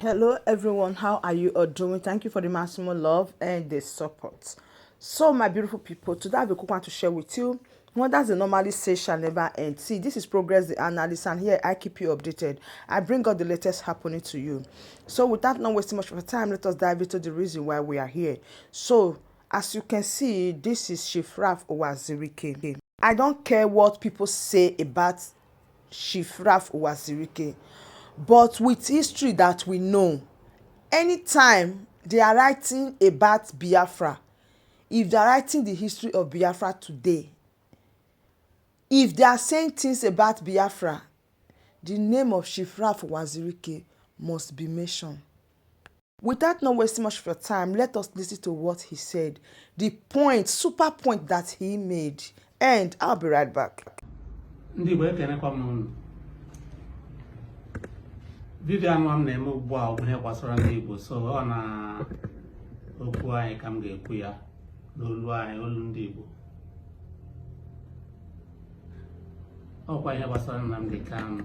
Hello everyone, how are you all doing? Thank you for the maximum love and the support. So my beautiful people, today I have a quick one to share with you. What does the normally say shall never end. See, this is Progress the Analyst, and here I keep you updated. I bring all the latest happening to you. So without not wasting much of your time, let us dive into the reason why we are here. So as you can see, this is Chief Ralph Uwazurike. I don't care what people say about Chief Ralph Uwazurike, but with history that we know, anytime they are writing about Biafra, if they are writing the history of Biafra today, if they are saying things about Biafra, the name of Chief Ralph Uwazurike must be mentioned. Without not wasting much of your time, let us listen to what he said, the point, super point that he made, and I'll be right back. Ndị Igbo, ekenekwa m unu. Video anụ m na-eme ugbu a bụ ihe gbasara ndị Igbo, so ọ na okwu anyị ka m ga-ekwu ya n'olu anyị, olu ndị Igbo. Ọkwa ihe gbasara Nnamdi Kanu.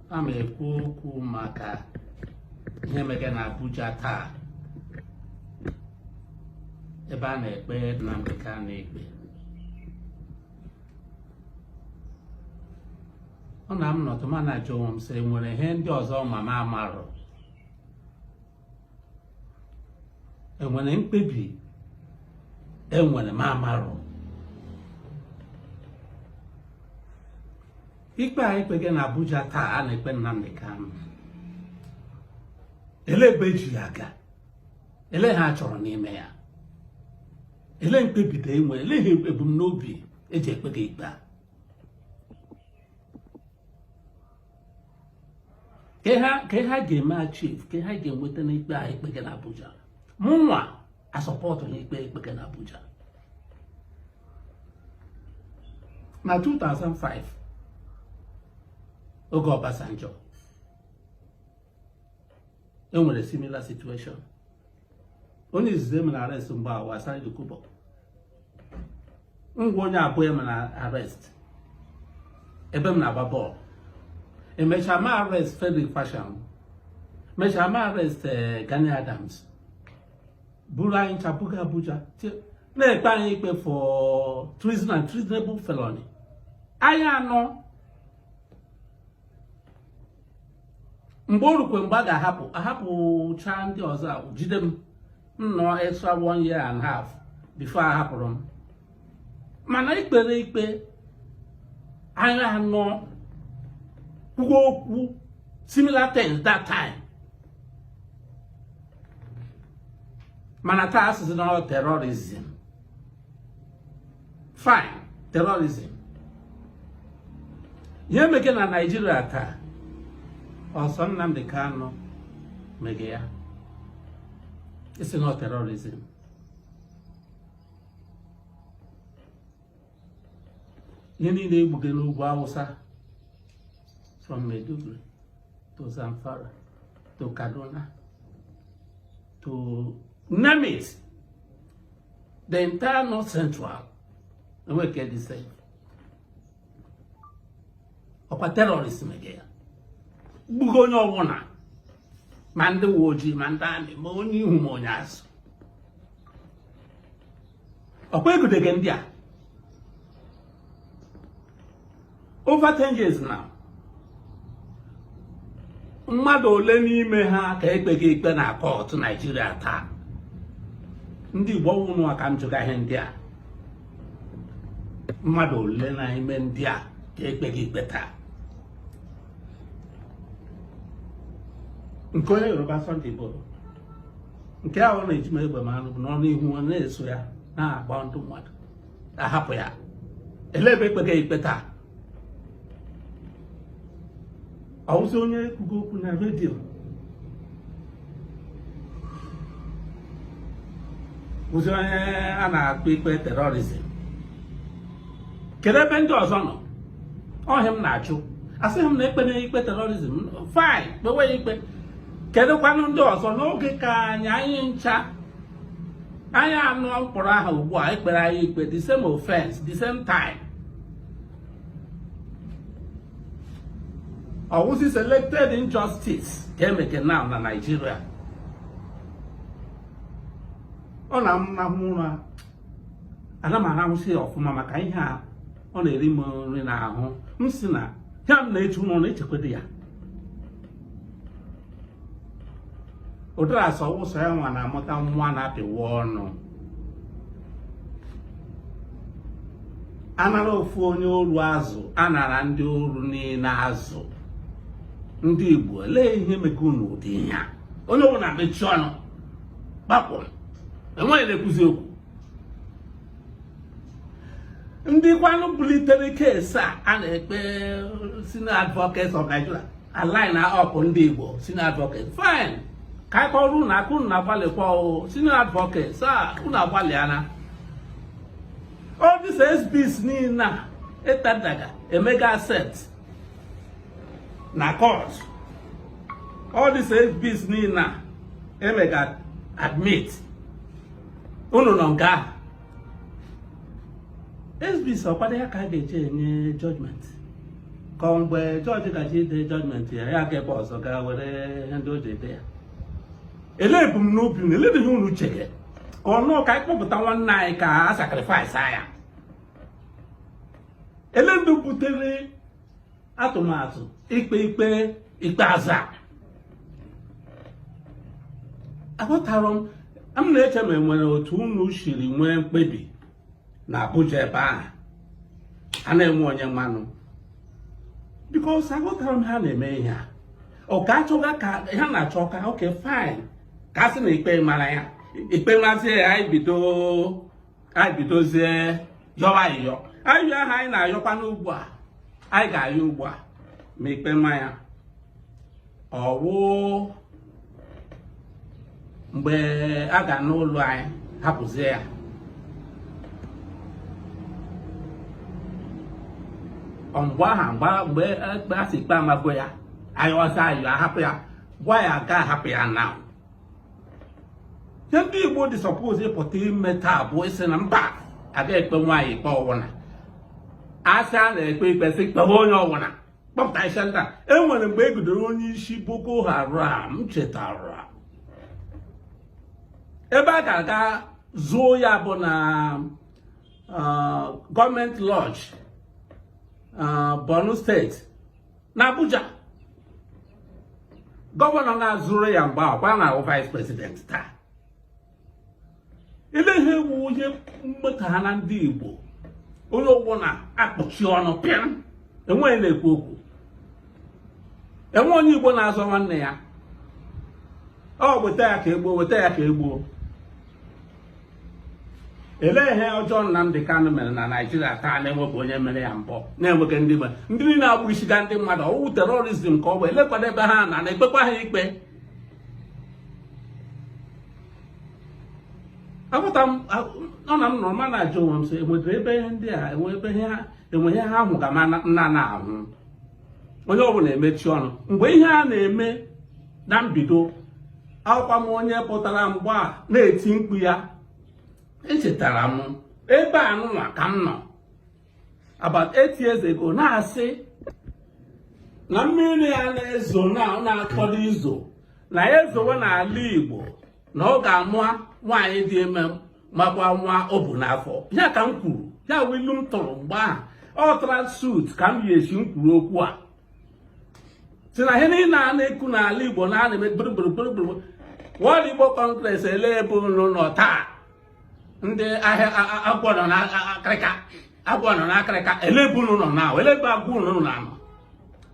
A ma ekwu okwu maka ihe mege na Abuja taa, ebe a na-ekpe Nnamdi Kanu ikpe. Ọ na m nọtụ ma na-ajụ onwe m sị, enwere ihe ndị ọzọ ma m amarụ? Enwere mkpebi enwere m amarụ? Ikpe a ikpege na Abuja taa a na-ekpe Nnamdi Kanu, ele ebe eji ya aga? Ele ha chọrọ n'ime ya? Ele mkpebi da enwe? Ele ha ebumnobi eji ekpe gị ikpe a? Ka ha ga-eme achieve, ka ha ga-enweta n'ikpe a ikpege na Abuja? Mụnwa asọpọtụ n'ikpe ikpege na Abuja. Na 2005, oge Obasanjo, enwere similar situation. Onye izizi emere arrest mgbe ahụ Asari Dokubo. Ngwa, onye abụọ emere arrest ebe m na-agba bọọlụ. Emechaa ma arrest Frederick Fasehun, mechaa ma arrest Gani Adams, buru anyị ncha buga Abuja, na-ekpe anyị ikpe for treason and treasonable felony. Anyị anọ mgbe o rukwe mgbe a ga-ahapụ ahapụcha ndị ọzọ, jide m nnọọ extra 1 year and half before a hapụrụ m. Mana ikpere ikpe anyị anọ kwuo okwu similar things that time. Mana taa asịsị na terrorism. Fine, terrorism. Ihe mege na Naịjirịa taa, ọsọ Nnamdi Kanu mege ya, isi na terrorism. Ihe niile egbuge n'ugwu Awụsa, from Maiduguri to Zamfara to Kaduna to name it, the entire North Central, enweke the same. Ọkwa terrorist mege ya, gbugo onye ọbụla, ma ndị uwe ojii, ma ndị amị, ma onye ihu, ma onye azụ. Ọkwa egudege ndị a over 10 years now. Mmadụ ole n'ime ha ka ekpeghị ikpe na kọtụ Naijiria taa? Ndị Igbo, ọnwụnụ ka m jụga ihe ndị a. Mmadụ ole n'ime ndị a ka ekpeghị ikpe taa? Nke onye Yoruba, Sunday Igboho, nke ahụ na-eji m egbe ma anụ bụ n'ọnụ ihu na-eso ya na-agba ndụ mmadụ, ahapụ ya. Ele ebe ekpeghị ikpe taa? Ọwụzi onye kwugo okwu na redio wụzi onye a na-akpọ ikpe terrorism. Kedu ebe ndị ọzọ nọ? Ọhịa m na-achụ, asịghị m na ekpere ikpe terrorism. Fine, kpewe ya ikpe. Kedụkwanụ ndị ọzọ n'oge ka anyị ncha anyị anụ mkpọrọ ahụ ugbu a ekpere anyị ikpe the same offense, the same time? Ọwụzi selected injustice ka emeke now na Nigeria. Ọ na m rahụ ụra, ana m arahụsị ya ọfụma maka ihe a ọ na-eri m nri n'ahụ. M si na ya m na-eche ụlọ na-echekwado ya ụdara asọ wụsọ ya nwa na-amụta nwa na-apịwa ọnụ. Anara ofu onye oru azụ, anara ndị oru niile azụ. Ndị Igbo, olee ihe mege unu ụdị ihe a? Onye ọbụla mechi ọnụ kpapụ, enweghị na-ekwuzi okwu. Ndị kwanụ bulitere case a a na-ekpe, Senior Advocates of Nigeria align up ndị Igbo Senior Advocates, fine, ka anyị kọrọ unu aka. Unu na-agbalịkwa o, Senior Advocates a, unu agbalịana. All these SBs niile a etadaga emega accept na court, all these SBs niile a emega admit, unu nọ nke ahụ. SBs ọkwado ya ka a ga-eji enye judgment, ka mgbe jọji gaji ide judgment ya, ya ga ebe ọzọ gaa were ihe ndị o ji ede ya. Ele ebumnobi unu? Ele ihe unu chere ka ọnụ ka anyị kpọpụta nwanne anyị ka a sacrifice ya? Ele ndị butere atụmatụ ikpe ikpe ikpeazụ a? Aghọtara m. M na-eche ma enwere otu unu siri nwee mkpebi na Abuja ebe ahụ a na-enwe onye mmanụ, because aghọtara m ha na-eme ihe a. Ọ ka achọga ka ha na-achọ ka okay, fine, ka a sị na ikpe mara ya, ikpe mazie ya, anyị bido, anyị bidozie yọwa ayịyọ. Ayịyọ ahụ anyị na-ayọkwa n'ugbu a, anyị ga-ayọ ugbu a ma ikpe ma ya, ọwụ mgbe a ga n'ụlọ anyị hapụzie ya. Mgbe ahụ, mgbe a sị ikpe amago ya, anyị ọzọ ayọ ahapụ ya, gwa ya ga ahapụ ya. Na ihe ndị Igbo dị suppose ịpụta ime taa bụ ịsị na mba, aga ekpe nwaanyị ikpe ọwụna. Asị a na-ekpe ikpe, sị kpewe onye ọwụna, kpọpụta isi ndị a. E nwere mgbe e gidere onye isi Boko Haram, chetara ebe a ga-aga zuo ya bụ na gọọmenti lodge, Borno steeti na Abuja. Gọvanọ na-azụrụ ya mgbe ahụ kwa na-ahụ vice president taa. Ile ihe ewu onye mmeta ha na ndị Igbo, onye ọbụla akpọchi ọnụ pịam, enweghị na-ekwu okwu, enwe onye Igbo na-azọ nwanne ya. Ọ weta ya ka egbuo, weta ya ka egbuo. Elee ihe ọjọọ Nnamdi Kanu mere na Naịjirịa taa na-enwebụ onye mere ya mbọ, na-enweghị ndị mmadụ, ndị niile agbụ isiga ndị mmadụ? Ọwụ terrorism ka ọ bụ? Elekwana ebe ha na na-ekpekwa ha ikpe. Apụta m ọ na m nọrọ ma na-ajụ onwe m sị, enwedere ebe ihe ndị a enwe ebe ihe ha enwe ihe ha hụ ka ma nna na-ahụ? Onye ọbụla emechi ọnụ mgbe ihe a na-eme na mbido. Akwa m onye pụtara mgbe a na-eti mkpu ya, echetara m ebe a nụnwa ka m nọ about 8 years ago na-asị na mmiri ya na-ezo na na-akọrọ izo na ya ezowe n'ala Igbo, na ọ ga-amụ nwaanyị dị ime makwa nwa o bu n'afọ. Ya ka m kwuru, ya wụ ilu m tụrụ mgbe ahụ. Ọ track suit ka m yi echi m kwuru okwu a, si na ihe niile a na-ekwu n'ala Igbo na a na-eme gburugburu. World Igbo Congress, ele ebe unu nọ taa? Ndị ahịa agwọ nọ n'akịrịka, agwọ nọ n'akịrịka, ele ebe unu nọ na ele ebe agwọ unu na-anọ?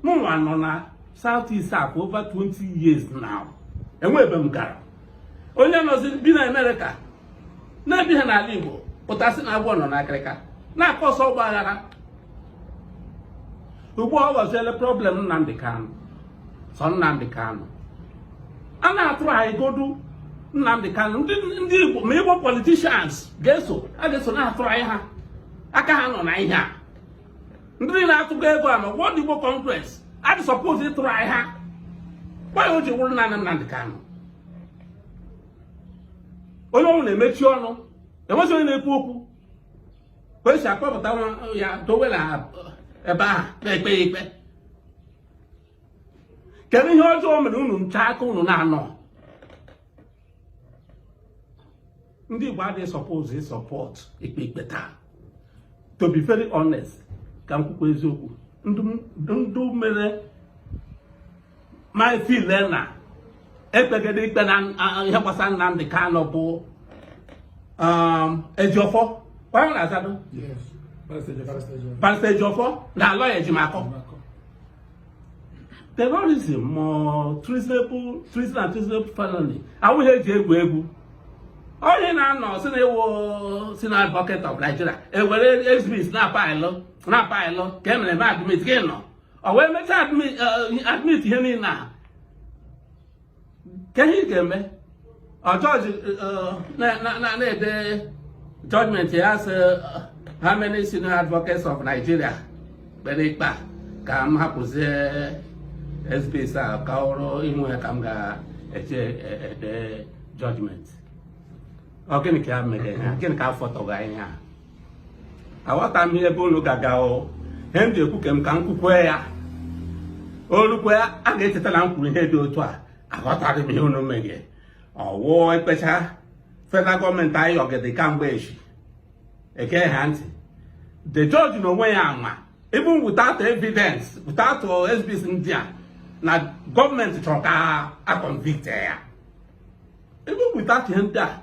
Mụnwa nọ na South East a for over 20 years now, enwe ebe m gara. Onye nọzi bi na Amerịka na-ebighị n'ala Igbo pụtasị na agwọ nọ n'akịrịka, na-akọ ọsọ ọgba aghara. Ugbu a ọ ghọziele problem Nnamdi Kanu, sọ Nnamdi Kanu a na-atụrụ anyị godu Nnamdi Kanu. Ndị Igbo ma Igbo politicians ga-eso, a ga-eso na-atụrụ anyị ha aka ha nọ na ihe a. Ndị na-atụgo ego a ma World Igbo Congress adị suppose ịtụrụ anyị ha. Gwa ya o ji wụrụ naanị Nnamdi Kanu, onye ọnwụ na-emechi ọnụ, enweghị onye na-ekwu okwu ka esi akpọpụta nwa ya dowe na ebe ahụ na-ekpe ya ikpe. Kedu ihe ọjọọ mere unu ncha aka unu na-anọ? Ndị Igbo adịghị suppose ịsupport ikpe ikpe taa. To be very honest, ka m kwukwa eziokwu, ndụ mere my feel na ekpegide ikpe na ihe gbasara Nnamdi Kanu bụ Ejiofor onye na-azado Barrister Ejiofor na lawyer Ejimakor. Terrorism ma treasonable treason and treasonable felony awụghị eji egwu egwu. Onye na-anọ si na ịwụ senior advocate of Nigeria ewere exhibit na pile na pile ka e mere eme admit gị nọ ọ wee mechaa admit ihe niile a ka ihe ị ga-eme ọ jọji na-ede judgment ya sị how many senior advocates of Nigeria kpere ikpe a ka m hapụzie SBS a ka ọrụ ịhụ ya ka m ga-eje ede judgment. Ọ gịnị ka ya mere ha? Gịnị ka afọ tọga ihe a? Aghọta m ihe ebe unu gaga o. Ihe m ji ekwu ka m ka m kwukwe ya olukwe a ga-echeta na m kwuru ihe dị otu a. Aghọtaghị m ihe unu meghe ọwụ ekpecha federal gọọmenti anyị ọgede kamgbe echi eke ha ntị. The judge na onwe ya ama, even without evidence, without exhibits ndị a na gọọmenti chọrọ ka a convict ya, even without ihe ndị a,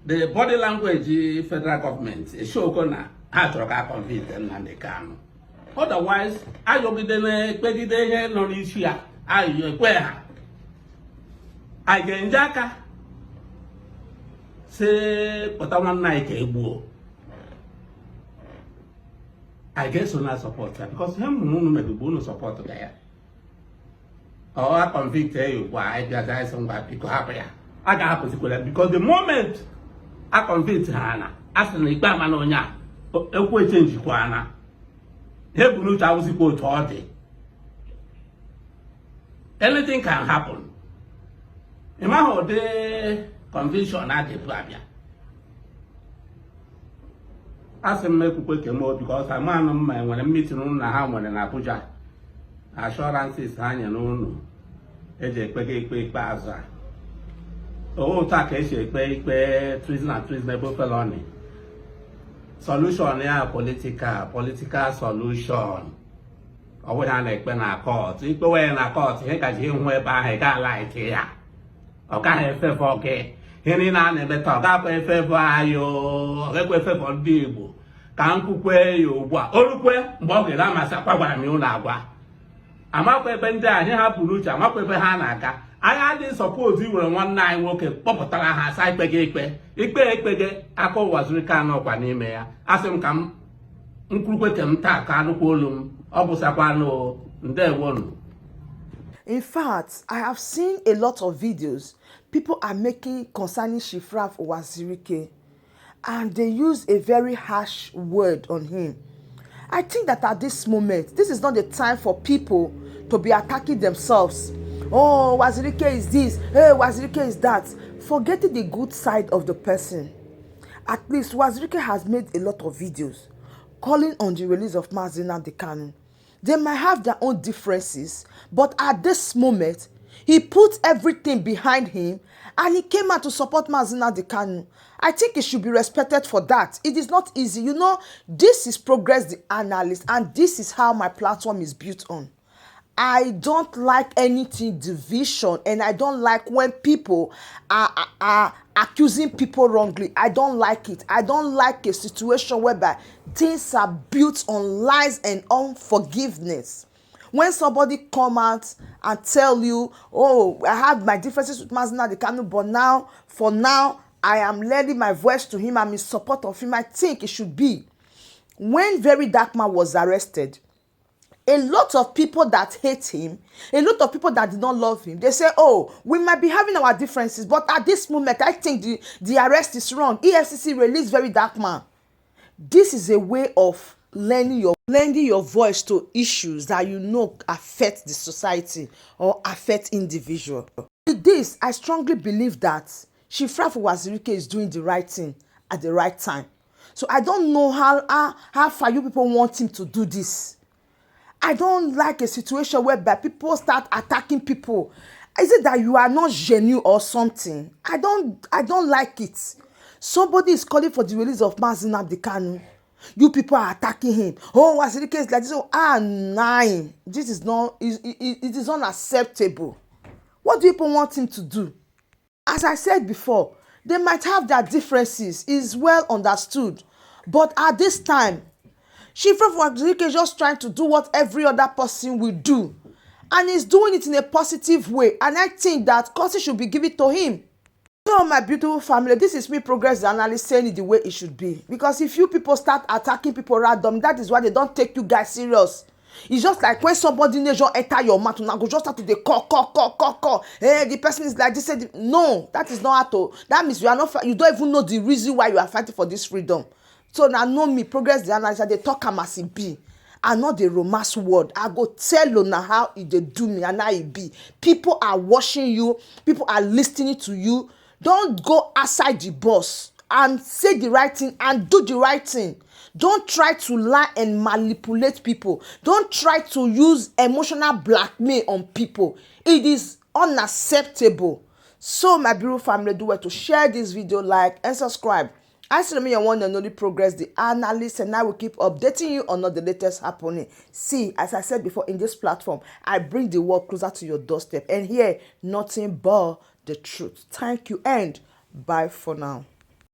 the body language federal gọọmenti eshoko na ha chọrọ ka a convict Nnamdi Kanu. Otherwise ayọgide na-ekpegide ihe nọ n'isi ya ayọ ekwe ha anyị ga-enje aka si kpọta nwanne anyị ka egbuo. Anyị ga-eso na support ya because ihe mụrụ unu megbu unu support ga ya ọ a convict ya ugbu a. Anyị bịaza anyị sị ngwa biko hapụ ya, a ga-ahapụzikwara ya because the moment a convict ha na a sị na ikpe ama na onye a ekwu echenjikwa na ha ebu n'uche awụzikwa otu ọ dị. Anything can happen. Ị maghị ụdị conviction a ga-ebu abịa. A sị m ekwukwe ke m obi ka ọsọ amanụ m ma enwere meeting unu na ha nwere na Abuja, assurances ha nyere unu eji ekpega ikpe ikpeazụ a. Otu a ka esi ekpe ikpe treason and treasonable felony. Solution ya political solution. Ọ bụghị a na-ekpe na court. Ikpewe ya na court, ihe kaji ịhụ ebe ahụ ị ga like ya, ọ gaghị efavor gị. Ihe niile a na-eme taa ọ gakwa efavor anyị, ọ gakwa efavor ndị Igbo. Ka m kwukwe ya ugbu a, orukwe mgbe ọ ga-ere amasị akwa gwara m ụlọ agwa amakwa ebe ndị a ihe ha pụrụ uche amakwa ebe ha na-aga. Anyị adịghị suppose iwere nwanne anyị nwoke kpọpụtara ha asa ikpe gị ikpe ikpe ekpege aka Uwazuruike anọkwa n'ime ya. Asị m ka m nkwurukwe ke m taa ka anụkwa olu m ọ bụsakwanụ. Ndewonu. In fact, I have seen a lot of videos people are making concerning Chief Ralph Uwazuruike, and they use a very harsh word on him. I think that at this moment, this is not the time for people to be attacking themselves. Oh, Uwazuruike is this, hey, Uwazuruike is that. Forgetting the good side of the person. At least Uwazuruike has made a lot of videos calling on the release of Mazi Nnamdi Kanu. They might have their own differences, but at this moment, he put everything behind him and he came out to support Mazi Nnamdi Kanu. I think he should be respected for that. It is not easy. You know, this is Progress the Analyst, and this is how my platform is built on. I don't like anything division, and I don't like when people are accusing people wrongly. I don't like it. I don't like a situation whereby things are built on lies and unforgiveness. When somebody come out and tell you, oh, I have my differences with Mazi Nnamdi Kanu, but now, for now, I am lending my voice to him, I'm in support of him. I think it should be. When Very Dark Man was arrested, a lot of people that hate him, a lot of people that did not love him, they say, oh, we might be having our differences, but at this moment, I think the arrest is wrong. EFCC released Very Dark Man. This is a way of lending your voice to issues that you know affect the society or affect individual. With this, I strongly believe that Chief Ralph Uwazuruike is doing the right thing at the right time. So I don't know how far you people want him to do this. I don't like a situation whereby people start attacking people. Is it that you are not genuine or something? I don't like it. Somebody is calling for the release of Mazi Nnamdi Kanu. You people are attacking him. Oh, as the case like this. Oh, ah, nine. This is not, it is unacceptable. What do people want him to do? As I said before, they might have their differences, is well understood. But at this time, Chief Uwazuruike is just trying to do what every other person will do. And he's doing it in a positive way. And I think that courtesy should be given to him. So, my beautiful family, this is me, Progress the Analyst, saying it the way it should be. Because if you people start attacking people random, that is why they don't take you guys serious. It's just like when somebody nation enter your mouth, una go just start to dey call, call, call, call, call. Hey, the person is like this. Say, no, that is not how to. That means you are not. You don't even know the reason why you are fighting for this freedom. So now know me, Progress the Analyst, I dey talk am as e be. I no dey romance word. I go tell una how e dey do me and how e be. People are watching you. People are listening to you. Don't go outside the box and say the right thing and do the right thing. Don't try to lie and manipulate people. Don't try to use emotional blackmail on people. It is unacceptable. So, my beautiful family, do well to share this video, like, and subscribe. I still remain your one and only Progress the Analyst, and I will keep updating you on all the latest happening. See, as I said before, in this platform, I bring the world closer to your doorstep, and here, nothing but the truth. Thank you, and bye for now.